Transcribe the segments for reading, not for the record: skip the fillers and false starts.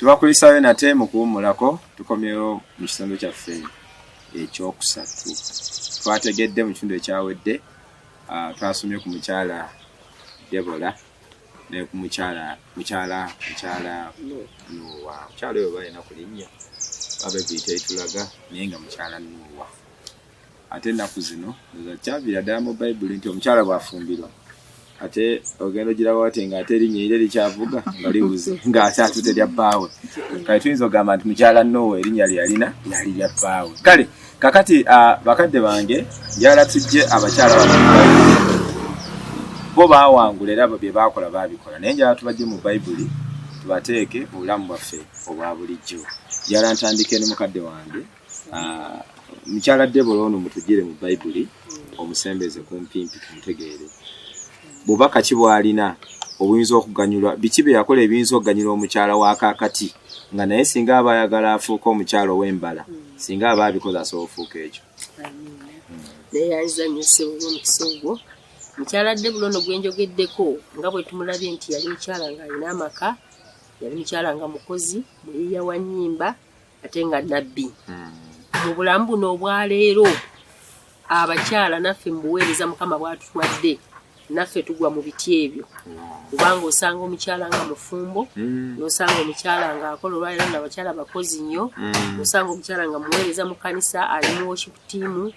Tubakulisaayo nate mu kuwummulako, tukomyewo mu kitundu kyaffe ekyokusatu. Twategedde mu kitundu ekyawedde, twasomye ku mukyala Debola ne ku mukyala Nuuwa. Mukyala oyo balina ku linnya babayibuli teritulaga, naye nga mukyala Nuuwa. Ate ennaku zino kyaviira ddala mu Bayibuli nti omukyala bw'afumbirwa, ate ogenda ogiraba wati nga ate erinnya era erikyavuga nga libuze, ng'ate atute lya bbaawe. Kale tuyinza okugamba nti mukyala Nuuwa erinnya lye yalina lyali lya bbaawe. Kale kakati, bakadde bange, njagala tujje abakyala bano mu Bayibuli. Bo baawangula era bye baakola baabikola, naye njagala tubajje mu Bayibuli tubateeke mu bulamu bwaffe obwa bulijjo. Njagala ntandike ne mukadde wange, mukyala Debola ono, mutugire mu Bayibuli, omusembeze kumpimpi tumutegeere. Bubaka ki bw'alina obuyinza okuganyulwa? Biki bye yakola ebiyinza okuganyulwa omukyala wa kaakati, nga naye singa aba ayagala afuuka omukyala ow'embala, singa aba abikoze asobola ofuuka ekyo? Neyanziza nnyo ssebo olw'omukisa ogwo. Mukyala Debola ono gwe njogeddeko, nga bwe tumulabye nti yali mukyala ng'alina amaka, yali mukyala nga mukozi, muyiiya wa nnyimba, ate nga nabbi. Mu bulamu buno obwaleero, abakyala naffe mu buweereza Mukama bw'atuwadde, naffe tugwa mu biti ebyo, kubanga osanga omukyala nga mufumbo, n'osanga omukyala ng'akola. Olwaleero nno abakyala bakozi nnyo. Osanga omukyala nga muweereza mu kkanisa, ali mu worship team,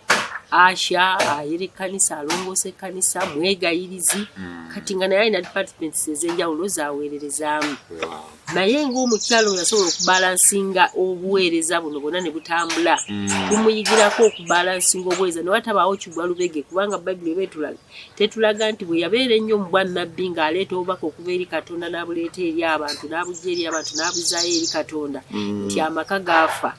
usher, ayera ekkanisa, alongoosa ekkanisa, mwegayirizi. Kati nga naye alina departments ez'enjawulo zaweererezaamu. Naye ng'omukyala oyo asobola okubalansinga obuweereza buno bwonna ne butambula. Tumuyigirako okubalansinga obuweereza ne watabaawo kigwa lubege, kubanga Bayibuli eba etulaga, tetulaga nti bwe yabeera ennyo mu bwannabbi ng'aleeta obubaka okuva eri Katonda, n'abuleeta eri abantu, n'abujja eri abantu, n'abuzaayo eri Katonda, nti amaka gaafa.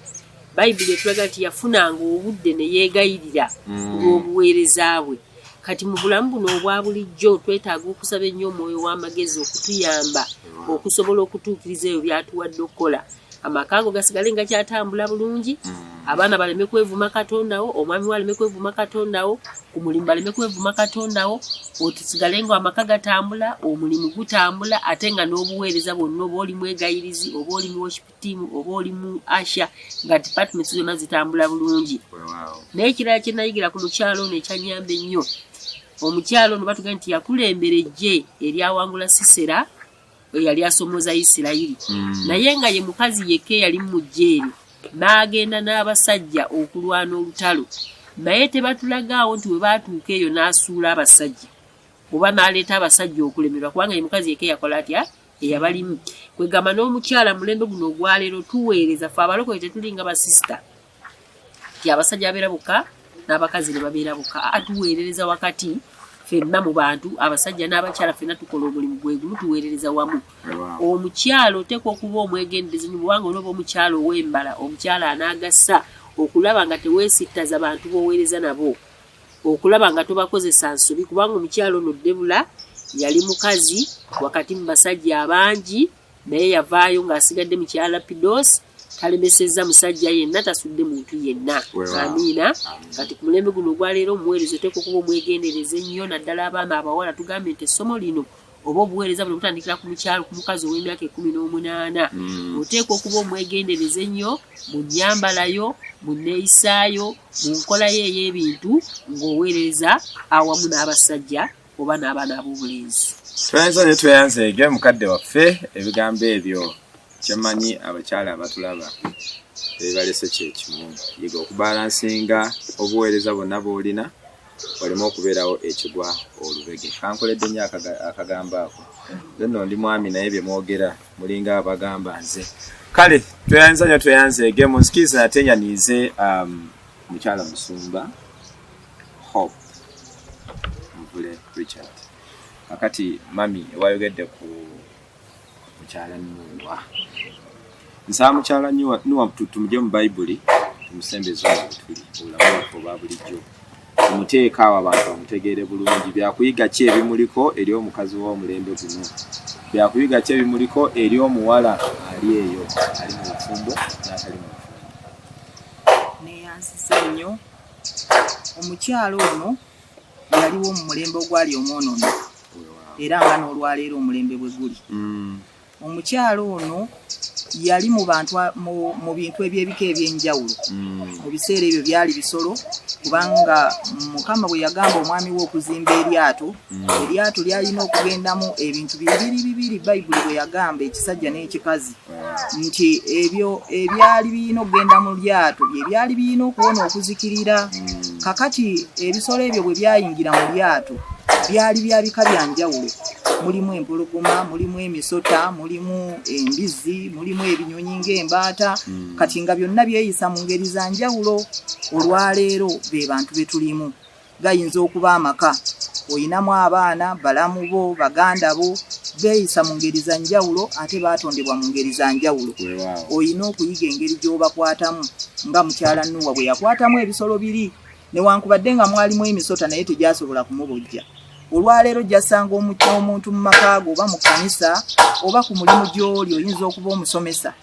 Bayibuli etulaga nti yafunanga obudde ne yeegayirira olw'obuweereza bwe. Kati mu bulamu buno obwa bulijjo twetaaga okusaba ennyo omwoyo w'amagezi okutuyamba okusobola okutuukiriza ebyo by'atuwadde okukola, amaka ago gasigale nga kyatambula bulungi, abaana baleme kwevuma Katondawo, omwami we aleme kwevuma Katondawo, ku mulimu baleme kwevuma Katondawo, otusigale nga amaka gatambula, omulimu gutambula, ate nga n'obuweereza bwonna, oba oli mwegayirizi, oba oli mu worship team, oba oli mu usher, nga departments zonna zitambula bulungi. Naye ekirala kye nayigira ku mukyalo ono ekyanyamba ennyo, omukyalo ono batugamba nti yakulembera eggye eryawangula Sisera eyali asomooza Isirayiri. Naye nga ye mukazi yekka eyali mu ggye eryo, n'agenda n'abasajja okulwana olutalo. Naye tebatulagaawo nti bwe baatuuka eyo n'asuula abasajja oba n'aleeta abasajja okulemerwa, kubanga ye mukazi yekka eyakola atya, eyabalimu. Kwegamba n'omukyala mulembe guno ogwaleero tuweereza fe abalokole, tetulinga basisita ti abasajja babeera bokka n'abakazi ne babeera bokka. Aa, tuweerereza wakati ffenna mu bantu, abasajja n'abakyala, ffenna tukola omulimu gwe gumu, tuweerereza wamu. Omukyala oteekwa okuba omwegendereza nnyo, kubanga olwoba omukyala ow'embala, omukyala anaagasa okulaba nga teweesittaza bantu b'oweereza nabo, okulaba nga tobakozesa nsobi, kubanga omukyala ono Debola yali mukazi wakati mu basajja abangi, naye yavaayo ng'asigadde mukyala Pidos, talemesezza musajja yenna, tasudde muntu yenna. Amiina. Kati ku mulembe guno ogwaleero, omuweereza oteekwa okuba omwegendereza ennyo, naddala abaana abawala. Tugambye nti essomo lino oba obuweereza buno butandikira ku mukyalo, ku mukazi ow'emyaka 18. Oteekwa okuba omwegendereza ennyo mu nnyambalayo, mu nneeyisaayo, mu nkolayo ey'ebintu ng'oweereza awamu n'abasajja oba n'abaana ab'obulenzi. Tweyanza ne tweyanzeege mukadde waffe. Ebigambo ebyo kyemmanyi abakyala abatulaba ebibalese kyekimu: yiga okubalansinga obuweereza bwonna bw'olina, waleme okubeerawo ekigwa olubege. Kankoledde nnyo akagambo ako. Nze nno ndi mwami, naye bye mwogera mulinga abagamba nze. Kale tweyanza nnyo, tweyanzeege. Munzikiriza nate nyaniize mukyala musumba Hope Mvule Richard. Kakati mami, ewayogedde ku mukyala Nuwa, nsaba mukyala Nuwa tumugye mu Bayibuli, tumusembeze omwo tuli obulamu bwaffe obwa bulijjo, tumuteeka awo abantu bamutegeere bulungi. Byakuyiga ki ebimuliko eri omukazi w'omulembe guno? Byakuyiga ki ebimuliko eri omuwala ali eyo ali mu bufumbo n'atali mu bufumbo? Neeyanziza nnyo. Omukyala ono yaliwo mu mulembe ogwali omwonono, era nga n'olwaleero omulembe bwe guli. Omukyala ono Yali mu bantu mu bintu eby'ebika eby'enjawulo. Mu biseera ebyo byali bisolo, kubanga Mukama bwe yagamba omwami we okuzimba eryato, eryato lyalina okugendamu ebintu bibiri bibiri. Bayibuli bwe yagamba ekisajja n'ekikazi nti ebyo ebyali birina okugenda mu lyato bye byali birina okuwona okuzikirira. Kakati ebisolo ebyo bwe byayingira mu lyato byali bya bika bya njawulo. Mulimu empologoma, mulimu emisota, mulimu embizzi, mulimu ebinyonyi ng'embaata. Kati nga byonna byeyisa mu ngeri za njawulo. Olwaleero be bantu be tulimu. Gayinza okuba amaka, oyinamu abaana, balamu bo, baganda bo, beeyisa mu ngeri za njawulo ate baatondebwa mu ngeri za njawulo. Oyina okuyiga engeri gy'obakwatamu nga mukyala Nuwa bwe yakwatamu ebisolo biri, newankubadde nga mwalimu emisota naye tegyasobola kumubojja. Olwaleero ojjasanga omuntu mu maka go oba mu kkanisa oba ku mulimu gy'oli, oyinza okuba omusomesa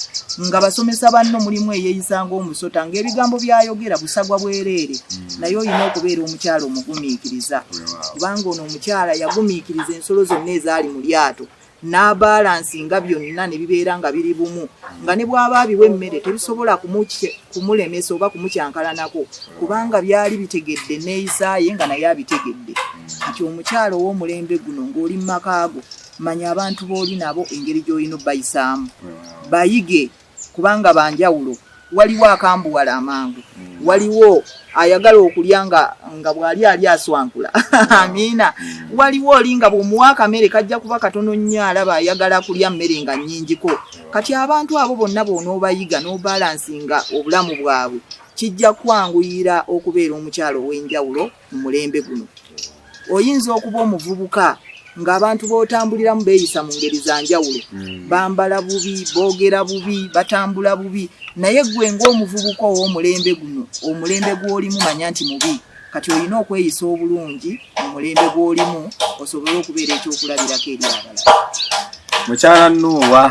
nga basomesa banno mulimu eyeeyisa ng'omusota, ng'ebigambo by'ayogera busagwa bwereere. Naye olina okubeera omukyala omugumiikiriza, kubanga ono omukyala yagumiikiriza ensolo zonna ezaali mu lyato n'abalansinga byonna ne bibeera nga biri bumu, nga ne bw'aba abiwa emmere tebisobola kumulemesa oba kumukyankalanako, kubanga byali bitegedde neeyisa ye nga naye abitegedde. Kati omukyala ow'omulembe guno, ng'oli mu maka go, manya abantu b'oli nabo engeri gy'olina obbayisaamu, bayige, kubanga banjawulo. Waliwo akambuwala amangu, waliwo ayagala okulya nga bw'ali ali aswankula, amiina. Waliwo oli nga bw'omuwa akamere kajja kuba katono nnyo, alaba ayagala kulya mmere nga nnyingiko. Kati abantu abo bonna bw'onoobayiga n'obalansinga obulamu bwabwe, kijja kwanguyira okubeera omukyala ow'enjawulo mu mulembe guno. Oyinza okuba omuvubuka ng'abantu b'otambuliramu beeyisa mu ngeri za njawulo, bambala bubi, boogera bubi, batambula bubi, naye ggwe ng'omuvubuka ow'omulembe guno, omulembe gw'olimu manya nti mubi. Kati olina okweyisa obulungi mu mulembe gw'olimu osobole okubeera ekyokulabirako eri abalala. Mukyala Nuuwa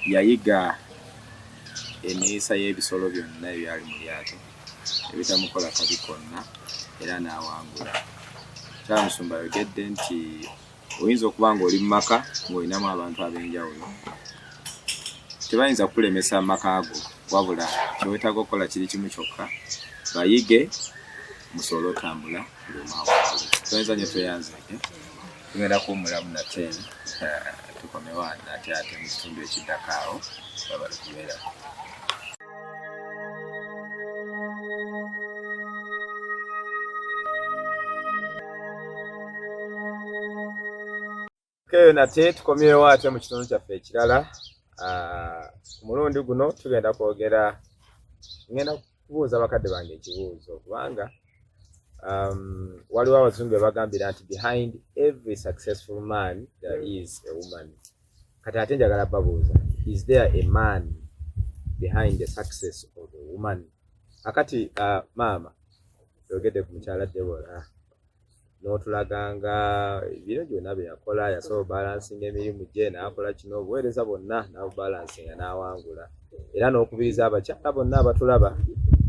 yayiga enneeyisa y'ebisolo byonna ebyali mu lyato ebitamukola kabi konna era n'awangula. Mukyala Musumba ayogedde nti oyinza okuba ng'oli mu maka ng'olinamu abantu ab'enjawulo, tebayinza kukulemesa maka go, wabula kyeweetaaga okukola kiri kimu kyokka, bayige musobole otambula buli omu awangule. Tweyanza nnyo, tweyanzeege. Tugenda kuwummulamu nate, tukomewo nate ate mu kitundu ekiddako awo babale kubeerako. Keyo nate tukomyewo ate mu kitundu kyaffe ekirala. Ku mulundi guno tugenda kwogera, ngenda kubuuza bakadde bange ekibuuzo, kubanga waliwo abazungu be bagambira nti behind every successful man there is a woman. Kati ate njagala babuuza, is there a man behind the success of a woman? Akati maama yogedde ku mukyala Debora n'otulaganga ebiro byonna bye yakola, yasobola obalansinga emirimu gye n'akola kino, obuweereza bwonna n'abubalansinga n'awangula, era n'okubiriza abakyala bonna abatulaba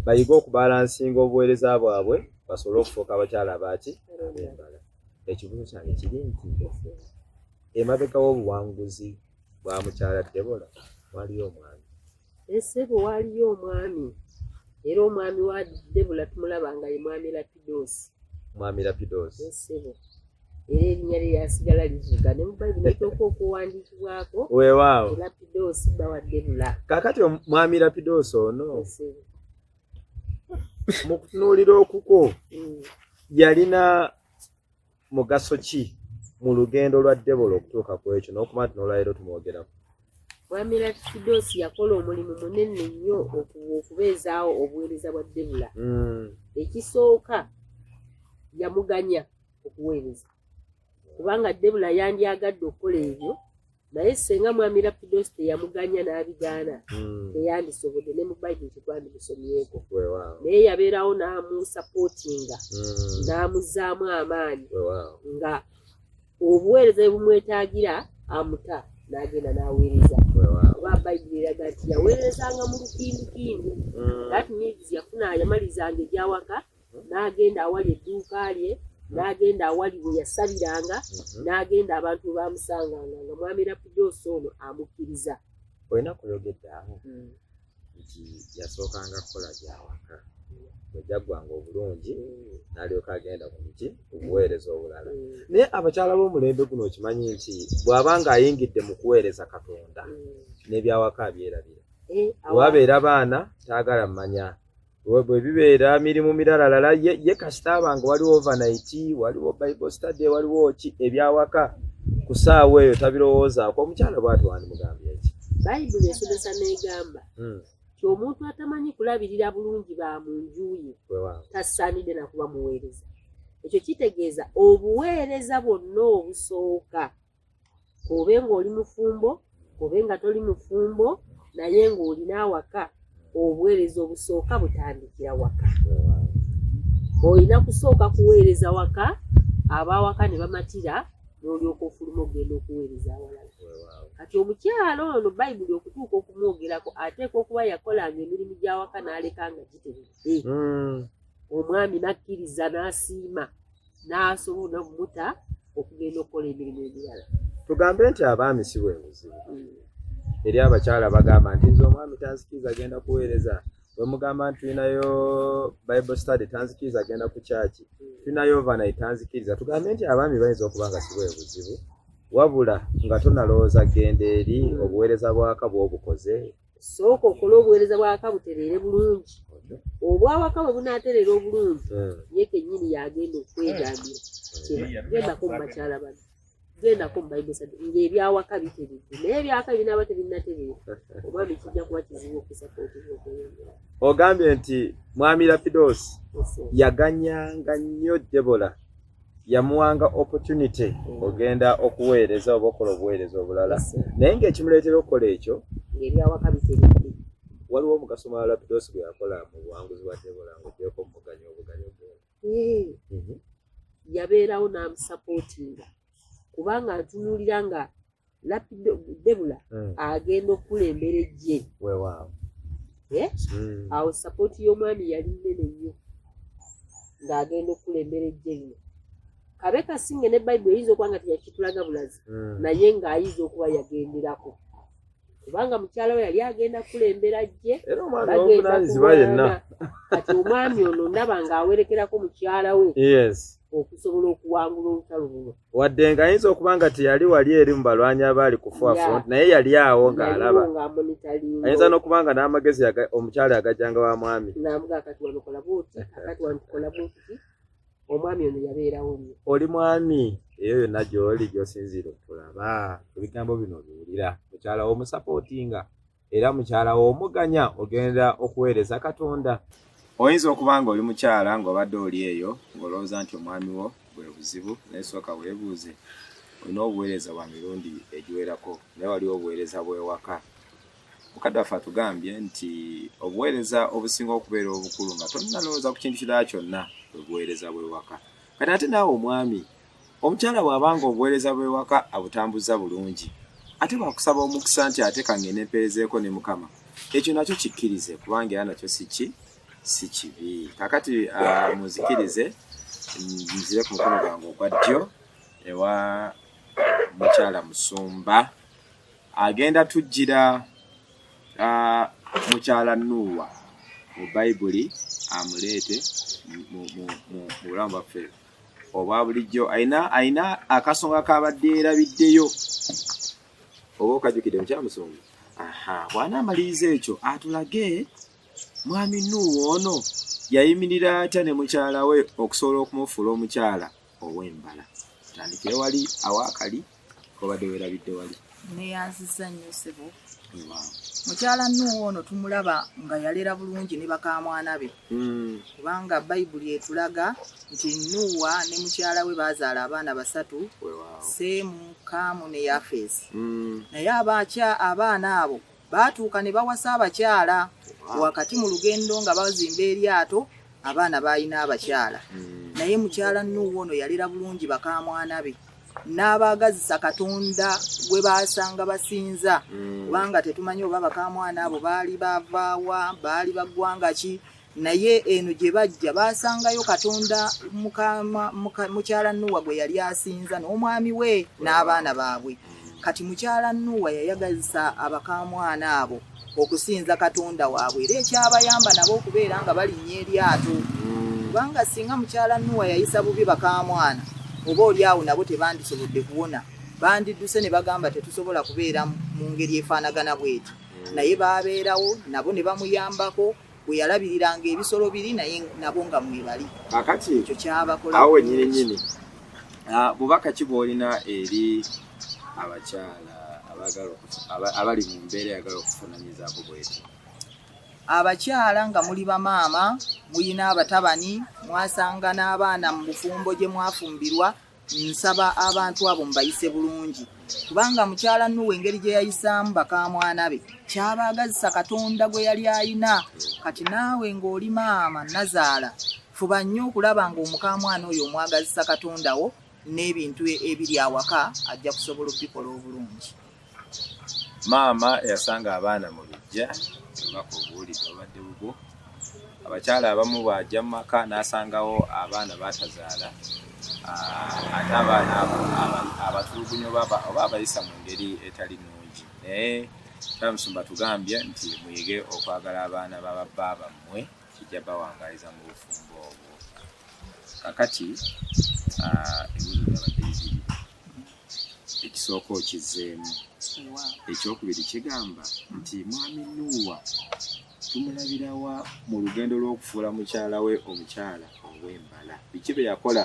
bayige okubalansinga obuweereza bwabwe basobole okufuuka abakyala abaaki ab'embala. Ekibuuzo kyange kiri nti emabega w'obuwanguzi bwa mukyala Debora waliyo omwami? Essebo, waaliyo omwami, era omwami wa Debula tumulaba nga ye mwami Lapidosi. Mwami Lapidosi. Essebo, era erinnya lye lyasigala livuga ne mu Bayibuli netuuka okuwandiikibwako. Weewaawo. Lapidosi bba wa Debula. Kaakati mwami Lapidosi ono, Essebo, mu kutunuulira okukwo, yalina mugaso ki mu lugendo lwa Debola okutuuka ku ekyo n'okuba nti n'olwaleero tumwogerako? Mwami Lapidosi yakola omulimu munene nnyo okubeezaawo obuweereza bwa Debula. Ekisooka, yamuganya okuweereza, kubanga Debula yandyagadde okukola ebyo, naye senga mwami Lapidosi teyamuganya n'abigaana, teyandisobodde. Ne mu Bayibuli tetwandimusomyeko. Naye yabeerawo n'amusapootinga, n'amuzzaamu amaanyi, nga obuweereza bwe bumwetaagira amuta n'agenda n'aweereza, kuba Bayibuli eraga nti yaweerezanga mu lukindukindu. That means yafuna, yamalizanga egyawaka n'agenda awali edduuka lye, n'agenda awali we yasabiranga, n'agenda abantu we bamusanganga nga mwami Lapidosi ono amukkiriza. Olina kuyogedde awo nti yasookanga kukola gyawaka bwe gyaggwanga obulungi n'alyoka agenda ku miti okuweereza obulala. Naye abakyala b'omulembe guno okimanyi nti bw'aba ng'ayingidde mu kuweereza Katonda n'ebyawaka abyerabira. Bwe babeera baana taagala mmanya, bwe bibeera mirimu miralalala ye kasita aba nga waliwo overnight, waliwo bible study, waliwo ki, ebyawaka ku ssaawa eyo tabirowoozaako. Omukyala bw'ati wandimugambye ki? Bayibuli esomesa n'egamba ti omuntu atamanyi kulabirira bulungi ba mu nju ye tasaanidde nakuba muweereza. Ekyo kitegeeza obuweereza bwonna obusooka, obe ng'oli mufumbo obe nga toli mufumbo, naye ng'olina awaka, obuweereza obusooka butandikira waka. Olina kusooka kuweereza waka, abawaka ne bamatira, n'olyoka ofuluma okugenda okuweereza awalala. Kati omukyala ono Bayibuli okutuuka okumwogerako ateekwa okuba yakolanga emirimu gy'awaka n'aleka nga giteredde, omwami n'akkiriza n'asiima n'asobola okumuta okugenda okukola emirimu emirala. Tugambe nti abaami si bwe buzibu. Eri abakyala bagamba nti nze omwami tanzikiriza agenda kuweereza, bwe mugamba nti tulinayo bible study tanzikiriza agenda ku kyaki, tulinayo overnight tanzikiriza. Tugambe nti abaami bayinza okuba nga si bwe buzibu, wabula nga tonalowooza genda eri, obuweereza bwaka bw'obukoze. Sooka okole obuweereza bwawaka butereere bulungi. Obwawaka bwe bunaatereera obulungi, ye kennyini yagenda okwegambira, gendako mu bakyala bano, gendako mu bible study, ng'ebyawaka biteredde. Naye ebyawaka binaaba tebinnatereera, omwami kijja kuba kizibu okusapootinga okweyongera. Ogambye nti mwami Lapidos yaganyanga nnyo Debola, yamuwanga opportunity ogenda okuweereza oba okola obuweereza obulala, naye ng'ekimuleetera okukola ekyo ng'ebyawaka biteredde. Waliwo omugaso mulala Lapidos gwe yakola mu buwanguzi bwa Debola ng'ogyeko omuganya obuganyo ogenda? Yabeerawo n'amusapootinga, kubanga ntunuulira nga Lapido Debola agenda okukulembera eggye. Eh? Awo support y'omwami yali nnene nnyo ng'agenda okukulembera eggye lino. Kabe kasinge ne Bayibuli eyinza okuba nga teyakitulaga bulazi, naye ng'ayinza okuba yagenderako, kubanga mukyala we yali agenda kukulembera ggye. Era omwami Bagenda obuvunaanyizibwa yenna. kulwana. Kati omwami ono ndaba ng'awerekerako mukyala we okusobola okuwangula olutalo luno. Wadde ng'ayinza okuba nga teyali wali eri mu balwanyi abaali ku forefront, naye yali awo ng'alaba. Yaliwo ng'amonitoringa. Ayinza n'okuba nga n'amagezi omukyala yagajjanga wa mwami. Namuga akati wano kola bwoti, akati wano tukola bwoti. Omwami ono yabeerawo nnyo. Oli mwami eyo yonna gy'oli gy'osinziira okutulaba, ebigambo bino obiwulira, mukyala wo omusapootinga era mukyala wo omuganya ogenda okuweereza Katonda? Oyinza okuba nga oli mukyala ng'obadde oli eyo ng'olowooza nti omwami wo bwe buzibu, naye sooka weebuuze. Olina obuweereza bwa mirundi egiwerako, naye waliwo obuweereza bw'ewaka. Mukadde waffe atugambye nti obuweereza obusinga okubeera obukulu nga tonnalowooza ku kintu kirala kyonna bwe buweereza bw'ewaka. Kati ate naawe omwami, omukyala bw'aba nga obuweereza bw'ewaka abutambuza bulungi, ate bwakusaba omukisa nti ate kangende mpeerezeeko ne Mukama, ekyo nakyo kikkirize, kubanga era nakyo si kibi. Kakati munzikirize nzire ku mukono gwange ogwa ddyo ewa mukyala musumba, agenda tujjira mukyala Nuuwa mu Bayibuli, amuleete mu bulamu bwaffe obwa bulijjo. Ayina akasonga kabadde yerabiddeyo, oba okajjukidde, mukyala musumba? Aha, bw'anaamaliriza ekyo atulage mwami Nuuwa ono yayimirira atya ne mukyala we okusobola okumufuula omukyala ow'embala. Tutandikire wali awaakali kobadde weerabidde wali. Neyanziza nnyo, ssebo. Mukyala Nuuwa ono tumulaba nga yalera bulungi ne bakamwana be, kubanga Bayibuli etulaga nti Nuuwa ne mukyala we baazaala abaana basatu, Seemu, Kaamu ne Yafeesi. Naye abaana abo baatuuka ne bawasa abakyala wakati mu lugendo nga bazimba eryato. Abaana baalina abakyala, naye mukyala Nuuwa ono yalera bulungi bakamwana be n'abaagazisa Katonda gwe baasanga basinza, kubanga tetumanyi oba bakamwana abo baali bavaawa, baali baggwanga ki, naye eno gye bajja baasangayo Katonda mukyala Nuwa gwe yali asinza n'omwami we n'abaana baabwe. Kati mukyala Nuuwa yayagazisa abakaamwana abo okusinza Katonda waabwe era ekyabayamba nabo okubeera nga balinnya eryato. Kubanga singa mukyala Nuuwa yayisa bubi bakaamwana, oba oli awo nabo tebandisobodde kuwona. Bandidduse ne bagamba tetusobola kubeera mu ngeri efaanagana bw'eti. Naye baabeerawo nabo ne bamuyambako bwe yalabiriranga ebisolo biri naye nabo nga mwebali. Kakati ekyo kyabakola awo wennyini nnyini. Bubaka ki bw'olina eri abakyala abagala abali mu mbeera eyagala okufunanyizaako bweti? Abakyala nga muli bamaama, muyina abatabani, mwasanga n'abaana mu bufumbo gye mwafumbirwa, nsaba abantu abo mubayise bulungi, kubanga mukyala Nuwe engeri gye yayisaamu bakaamwana be kyabaagazisa Katonda gwe yali ayina. Kati naawe ng'oli maama nazaala, fuba nnyo okulaba ng'omukaamwana oyo omwagazisa Katonda wo n'ebintu ebiri awaka, ajja kusobola okubikola obulungi. Maama yasanga abaana mu luggya, obubaka obuwulidde obadde bubwo. Abakyala abamu bw'ajja mu maka n'asangawo abaana batazaala, ate abaana abo abatulugunya oba abayisa mu ngeri etali nnungi. Naye Mukyala Musumba tugambye nti muyige okwagala abaana ba babba bammwe, kijja bawangaaliza mu bufumbo obwo. Kakati ebibuuzo byabadde bibiri, ekisooka okizzeemu, ekyokubiri kigamba nti mwami Nuuwa tumulabirawa mu lugendo lw'okufuula mukyala we omukyala ow'embala? Biki bye yakola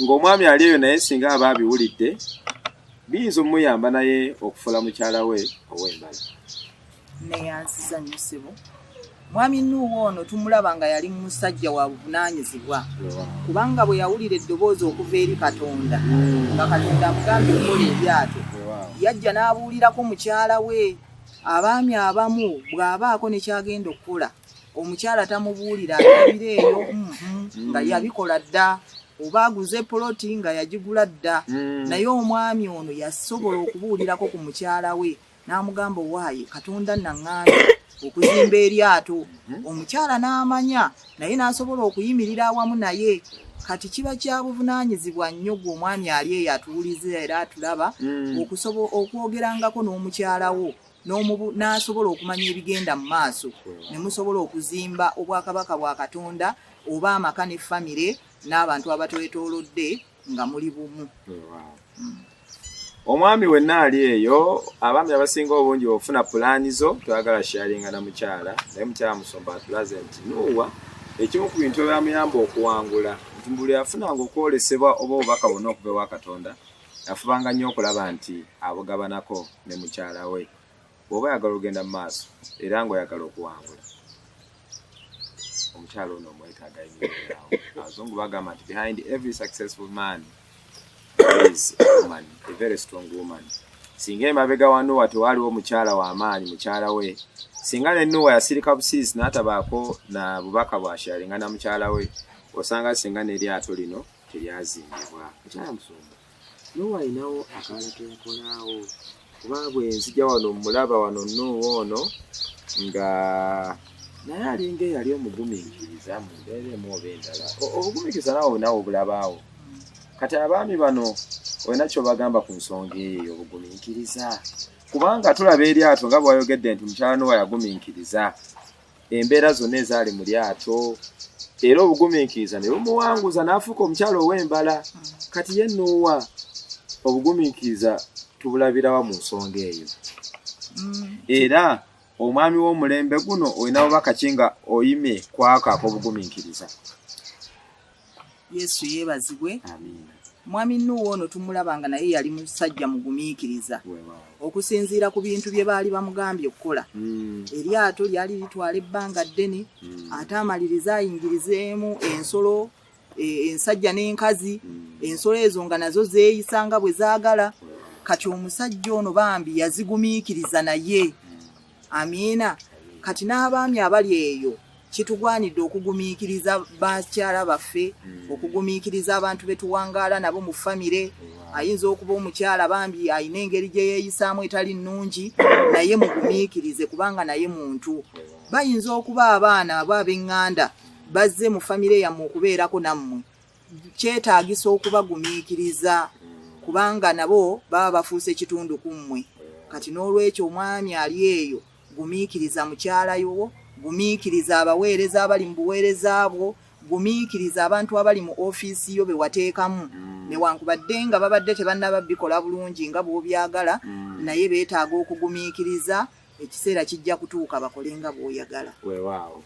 ng'omwami ali eyo naye singa aba abiwulidde biyinza omuyamba naye okufuula mukyala we ow'embala? Neyansiza nnyo ssebo. Mwami Nuuwa ono tumulaba nga yali musajja wa buvunaanyizibwa, kubanga bwe yawulira eddoboozi okuva eri Katonda nga Katonda amugambye okukola eryato, yajja n'abuulirako mukyala we. Abaami abamu bw'abaako ne ky'agenda okukola, omukyala tamubuulira, alabira eyo nga yabikola dda, oba aguze poloti nga yagigula dda. Naye omwami ono yasobola okubuulirako ku mukyala we n'amugamba, owaaye Katonda naŋŋambye okuzimba eryato. Omukyala n'amanya naye n'asobola okuyimirira awamu naye. Kati kiba kya buvunaanyizibwa nnyo gwe omwami ali eyo atuwuliza era atulaba okusobola okwogerangako n'omukyala wo n'asobola okumanya ebigenda mu maaso, ne musobola okuzimba obwakabaka bwa Katonda oba amaka ne famire n'abantu abatwetoolodde nga muli bumu. Omwami wenna ali eyo, abaami abasinga obungi ofuna pulaani zo toyagala sharinga na mukyala, naye mukyala Musumba atulaze nti Nuuwa ekimu ku bintu ebyamuyamba okuwangula nti buli yafunanga okwolesebwa oba obubaka bwonna okuva ewa Katonda, yafubanga nnyo okulaba nti abugabanako ne mukyala we. Bw'oba oyagala okugenda mu maaso era ng'oyagala okuwangula, omukyala ono omwetaaga ayimirirawo. Abazungu bagamba nti behind every successful man is a woman, a very strong woman. Singa emabega wa Nuwa tewaaliwo omukyala w'amaanyi mukyala we, singa ne Nuwa yasirika busiisi n'atabaako na bubaka bw'asharinga na mukyala we, osanga singa n'eryato lino teryazimbibwa. Mukyala Musumba, Nuwa alinawo akalala ke yakolaawo, kuba bwe nzija wano mmulaba wano Nuwa ono nga naye alinga eyali omugumiikiriza mu mbeera emu oba endala. Obugumiikiriza naawe obulabaawo. Kati abaami bano olina ky'obagamba ku nsonga eyo obugumiikiriza, kubanga tulaba eryato nga bw'wayogedde nti mukyala Nuwa yagumiikiriza embeera zonna ezaali mu lyato, era obugumiikiriza ne bumuwanguza n'afuuka omukyala ow'embala. Kati ye Nuwa obugumiikiriza tubulabirawa mu nsonga eyo? Era omwami w'omulembe guno olina bubaka ki nga oyimye kwako ak'obugumiikiriza? Yesu yeebazibwe. Amiina. Mwami Nuuwa ono tumulaba nga naye yali musajja mugumiikiriza okusinziira ku bintu bye baali bamugambye okukola. Eryato lyali litwala ebbanga ddene, ate amalirize ayingirizeemu ensolo ensajja n'enkazi, ensolo ezo nga nazo zeeyisa nga bwe zaagala. Kati omusajja ono bambi yazigumiikiriza naye. Amiina. Kati n'abaami abali eyo kitugwanidde okugumiikiriza bakyala baffe, okugumiikiriza abantu be tuwangaala nabo mu famire. Ayinza okuba omukyala bambi alina engeri gye yeeyisaamu etali nnungi, naye mugumiikirize kubanga naye muntu. Bayinza okuba abaana abo ab'eŋŋanda bazze mu famire yammwe okubeerako nammwe, kyetaagisa okubagumiikiriza. Kubanga nabo baba bafuuse kitundu ku mmwe. Kati n'olwekyo omwami ali eyo, gumiikiriza mukyala yo, gumiikiriza abaweereza abali mu buweereza bwo, gumiikiriza abantu abali mu ofiisi yo be wateekamu. Newankubadde nga babadde tebannaba bikola bulungi nga bw'obyagala, naye beetaaga okugumiikiriza, ekiseera kijja kutuuka bakole nga bw'oyagala. Weewaawo.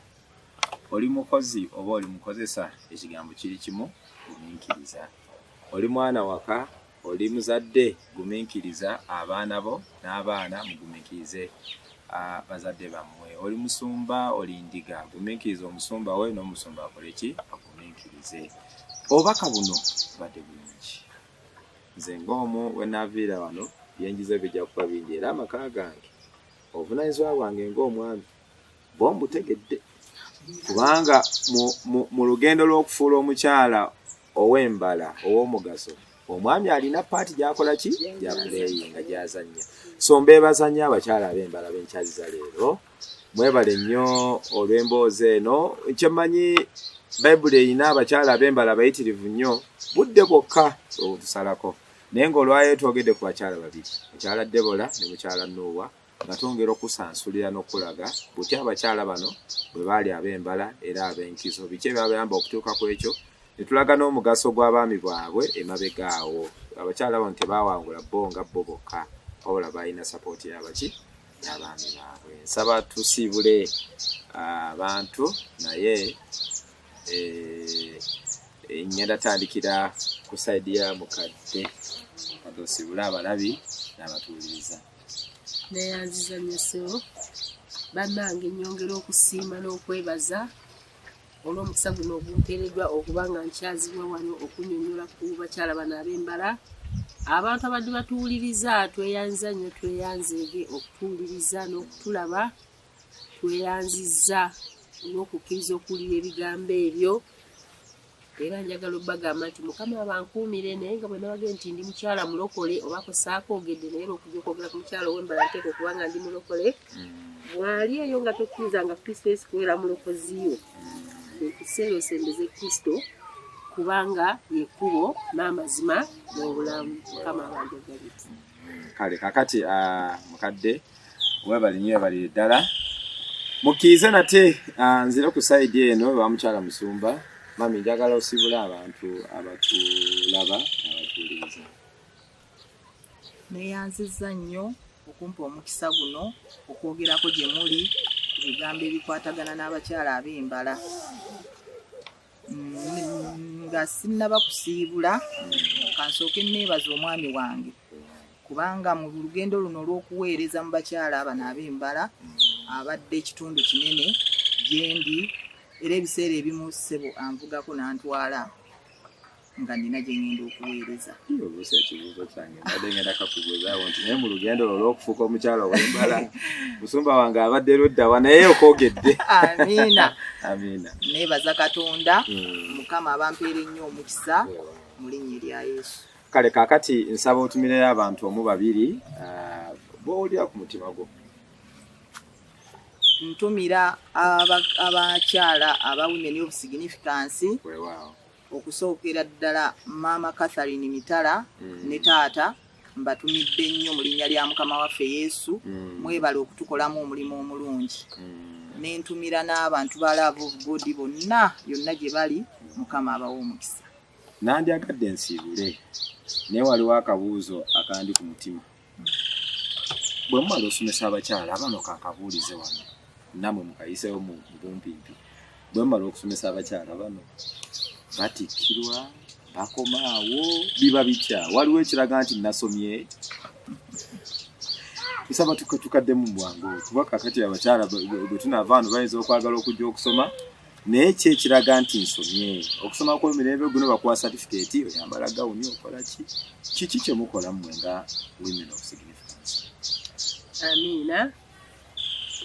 Oli mukozi oba oli mukozesa, ekigambo kiri kimu, gumiikiriza. Oli mwana waka, oli muzadde, gumiikiriza abaana bo n'abaana mugumiikirize bazadde bammwe. Oli musumba, oli ndiga, gumiikiriza omusumba we n'omusumba akole ki? Agumiikirize. Obubaka buno bubadde bulungi. Nze ng'omu we naaviira wano byenjize bijja kuba bingi era amaka gange obuvunaanyizibwa bwange ng'omwami bo mbutegedde, kubanga mu lugendo lw'okufuula omukyala ow'embala ow'omugaso, omwami alina part gy'akola ki, gy'aplayinga, gy'azannya. So mbeebaza nnyo abakyala ab'embala b'enkyaziza leero, mwebale nnyo olw'emboozi eno. Kyemmanyi Bayibuli erina abakyala ab'embala bayitirivu nnyo, budde bwokka obutusalako, naye ng'olwayo twogedde ku bakyala babiri, mukyala Debola ne mukyala Nuuwa, nga twongera okusansulira n'okulaga butya abakyala bano bwe baali ab'embala era ab'enkizo, biki ebyabayamba okutuuka ku ekyo, ne tulaga n'omugaso gw'abaami bwabwe emabega awo. Abakyala bano tebaawangula bo nga bo bokka, wabula balina support y'abaki, y'abaami baabwe. Nsaba tusiibule abantu, naye ngenda tandikira ku side ya mukadde. Kati osiibule abalabi n'abatuwuliriza. Neyanziza nnyo ssebo. Bannange, nnyongera okusiima n'okwebaza olw'omukisa guno ogumpeereddwa okuba nga nkyazibwa wano okunnyonnyola ku bakyala bano ab'embala. Abantu abadde batuwuliriza, tweyanziza nnyo, tweyanzeege okutuwuliriza n'okutulaba. Tweyanzizza olw'okukkiriza okuwulira ebigambo ebyo, era njagala obbagamba nti Mukama abankuumire. Naye nga bwe nabagambye nti ndi mukyala mulokole, oba kusaako ogedde, naye era okujja okwogera ku mukyala ow'embala nteeka okuba nga ndi mulokole. Bw'ali eyo nga tokkiriza nga Kristo Yesu kubeera mulokozi wo, ekiseera osembeze Kristo, kubanga yekkubo n'amazima n'obulamu. Mukama abanjagalire. Kale kakati mukadde, webali nnyo, webalire ddala. Mukkirize nate nzire ku side eno ewa mukyala musumba. Mami, njagala osiibule abantu abatulaba n'abatuwuliriza. Neeyanzizza nnyo okumpa omukisa guno okwogerako gye muli ku bigambo ebikwatagana n'abakyala ab'embala. Nga sinnaba kusiibula, kansooke neebaza omwami wange, kubanga mu lugendo luno olw'okuweereza mu bakyala bano ab'embala abadde ekitundu kinene gye ndi, era ebiseera ebimu ssebo anvugako n'antwala nga nina gye ngenda okuweereza. Obuusa ekibuuzo kyange, mbadde ngenda kakubuuzaawo nti naye mu lugendo lwo olw'okufuuka omukyala ow'embala, musumba wange abadde luddawa? Naye okwogedde. Amiina. Amiina. Neebaza Katonda. Mukama abampeera ennyo omukisa mu linnya erya Yesu. Kale kaakati nsaba otumireyo abantu omu babiri b'owulira ku mutima gwo. Ntumira abakyala aba Women of Significance, okusookera ddala Maama Catherine Mitala ne taata, mbatumidde nnyo mu linnya lya Mukama waffe Yesu. Mwebale okutukolamu omulimu omulungi. Nentumira n'abantu ba Love of God bonna yonna gye bali, Mukama abawe omukisa. Nandyagadde nsiibule, naye waliwo akabuuzo akandi ku mutima. Bwe mumala osomesa abakyala abano, kakabuulize wano nammwe mukayiseewo mu bumpimpi, bwe mumala okusomesa abakyala bano, batikkirwa, bakomaawo, biba bitya? Waliwo ekiraga nti nasomye? Nsaba tukaddemu mu bwangu, kuba kakati abakyala bwe tunaava wano bayinza okwagala okujja okusoma, naye ki ekiraga nti nsomye? Okusoma kw'emirembe guno bakuwa certificate, oyambala gawuni, okola ki? Kiki kye mukola mmwe nga Women of Significance? Amiina.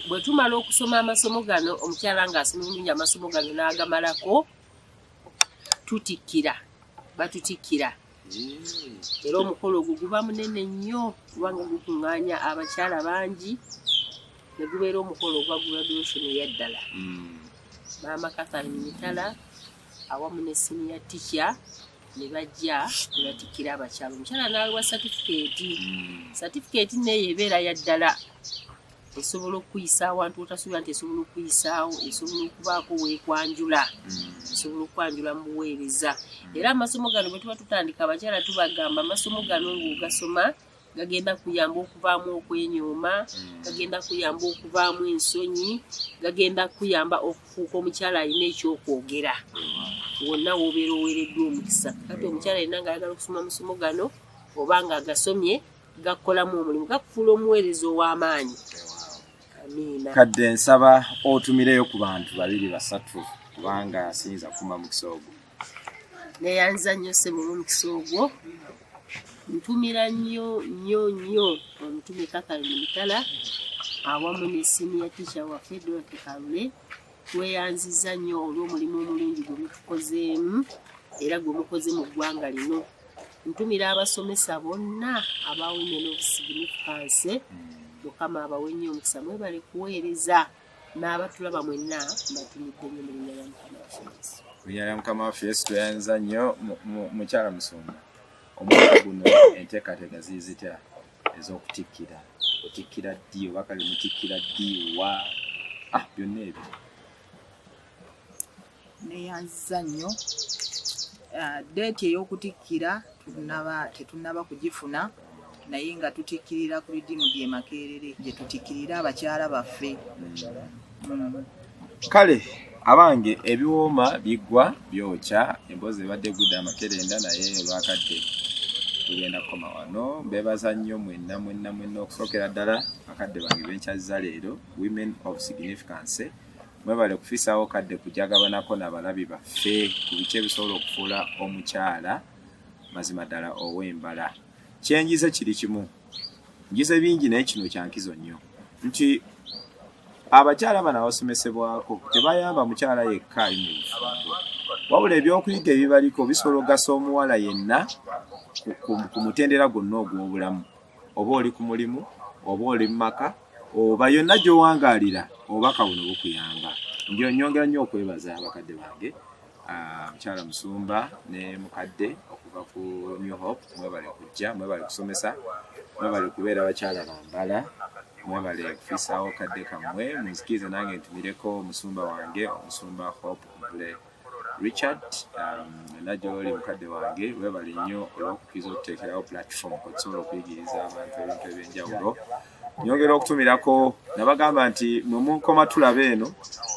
Bwe tumala okusoma amasomo gano, omukyala ng'asoma bulungi amasomo gano n'agamalako, tutikkira, batutikkira, era omukolo ogwo guba munene nnyo kubanga gukuŋŋaanya abakyala bangi ne gubeera omukolo ogwa graduation eyaddala. Maama Catherine Mitala awamu ne senior teacher. Ne bajja ne batikkira abakyala, omukyala n'aweebwa satifikeeti. Satifikeeti neeyo ebeera ya ddala, esobola okukuyisa awantu otasuubira nti esobola okukuyisaawo, esobola okubaako weekwanjula, esobola okukwanjula mu buweereza. Era amasomo gano bwe tuba tutandika abakyala tubagamba, amasomo gano ng'ogasoma gagenda kuyamba okuvaamu okwenyooma, gagenda kuyamba okuvaamu ensonyi, gagenda kuyamba okufuuka omukyala alina ekyokwogera wonna w'obeera oweereddwa omukisa. Kati omukyala yenna ng'ayagala okusoma amasomo gano oba ng'agasomye, gakukolamu omulimu, gakufuula omuweereza ow'amaanyi. Amiina. Kadde nsaba otumireyo ku bantu babiri basatu, kubanga siyinza kukuma mukisa ogwo. Neyanza nnyo ssebo olw'omukisa ogwo. Ntumira nnyo nnyo nnyo omutume Catherine Mitala awamu ne senior teacher waffe Dorothy Kalule. Tweyanziza nnyo olw'omulimu omulungi gwe mutukozeemu era gwe mukoze mu ggwanga lino. Ntumira abasomesa bonna aba Women of Significance, Mukama abawe nnyo omukisa, mwebale kuweereza. N'abatulaba mwenna mbatumidde nnyo mu linnya lya Mukama waffe Yesu. Mu linnya lya Mukama waffe Yesu tweyanza nnyo. Mukyala musumba, omwaka guno enteekateeka ziri zitya ez'okutikkira? Otikkira ddi, oba kale mutikkira ddi, wa byonna ebyo? Neyanziza nnyo. Date ey'okutikkira tetunnaba kugifuna, naye nga tutikkirira ku Redeemed e Makerere, gye tutikkirira abakyala baffe. Kale abange, ebiwooma biggwa byokya, emboozi ebadde egudde amakerenda, naye olwakadde tugenda kukoma wano. Mbeebaza nnyo mwenna mwenna mwenna, okusookera ddala bakadde bange benkyazza leero, Women of Significance. Mwebale kufisaawo kadde kujagabanako n'abalabi baffe ku biki ebisobola okufuula omukyala mazima ddala ow'embala. Kyenjize kiri kimu, njize bingi, naye kino kyankizo nnyo nti abakyala bano abasomesebwako tebayamba mukyala yekka ali mu bufumbo, wabula ebyokuyiga ebibaliko bisobola okugasa omuwala yenna ku mutendera gwonna ogw'obulamu, oba oli ku mulimu, oba oli mu maka, oba yonna gy'owangaalira, obubaka buno bukuyamba. Nyongera nnyo okwebaza abakadde bange, mukyala musumba ne mukadde okuva ku New Hope. Mwebale kujja, mwebale kusomesa, mwebale kubeera bakyala bambala, mwebale kufisaawo kadde kammwe. Munzikirize nange ntumireko omusumba wange, omusumba Hope Mvule Richard, yonna gy'oli mukadde wange, webale nnyo olw'okukkiriza okuteekerawo platform kwetusobola okuyigiriza abantu ebintu ebyenjawulo. Nyongera okutumirako nabagamba nti mwe munkoma tulaba eno,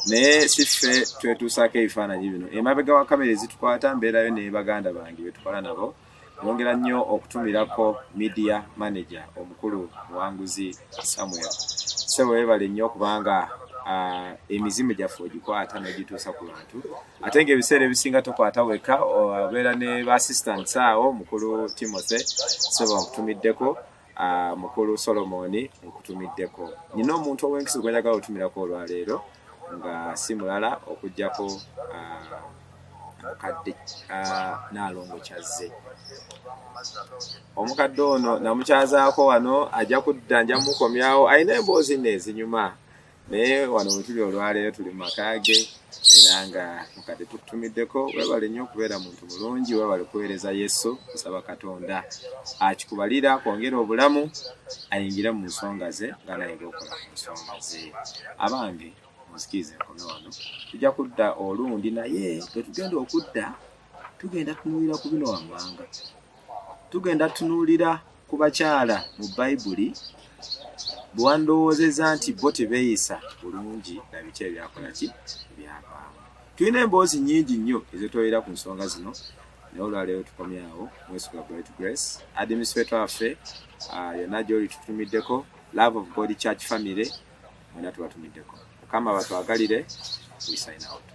naye si ffe twetuusaako ebifaananyi bino. Emabega wa kamera ezitukwata mbeerayo ne baganda bange betukola nabo. Nyongera nnyo okutumirako media manager omukulu Muwanguzi Samuel. Ssebo, webale nnyo kubanga emizimu gyaffe ogikwata n'ogituusa ku bantu, ate ng'ebiseera ebisinga tokwata weka, obeera ne ba assistants awo. Mukulu Timothy, ssebo, nkutumiddeko. Mukulu Solomoni, nkutumiddeko. Nina omuntu ow'enkiso gwe njagala otumirako olwaleero, nga si mulala okuggyako mukadde Naalongo Kyazze. Omukadde ono namukyazaako wano, ajja kudda, nja mukomyawo, alina emboozi nno ezinyuma, naye wano wetuli olwaleero tuli mu maka ge. Era nga mukadde tukutumiddeko, webale nnyo okubeera muntu mulungi, webale kuweereza Yesu. Nsaba Katonda akikubalira kwongera obulamu, ayingire mu nsonga ze nga naye okola ku nsonga ze. Abange, munzikirize nkome wano, tujja kudda olundi, naye bwe tugenda okudda tugenda tunuulira ku bino wammanga. Tugenda tunuulira ku bakyala mu Bayibuli bwe wandowoozezza nti bo tebeeyisa bulungi na biki ebyakola ki ebyavaamu. Tulina emboozi nnyingi nnyo ezetwolera ku nsonga zino, naye olwaleero tukomyawo. Mwesiga Bright Grace, administrator waffe, yonna gy'oli tutumiddeko. Love of God Church family mwena tubatumiddeko. Mukama batwagalire. We sign out.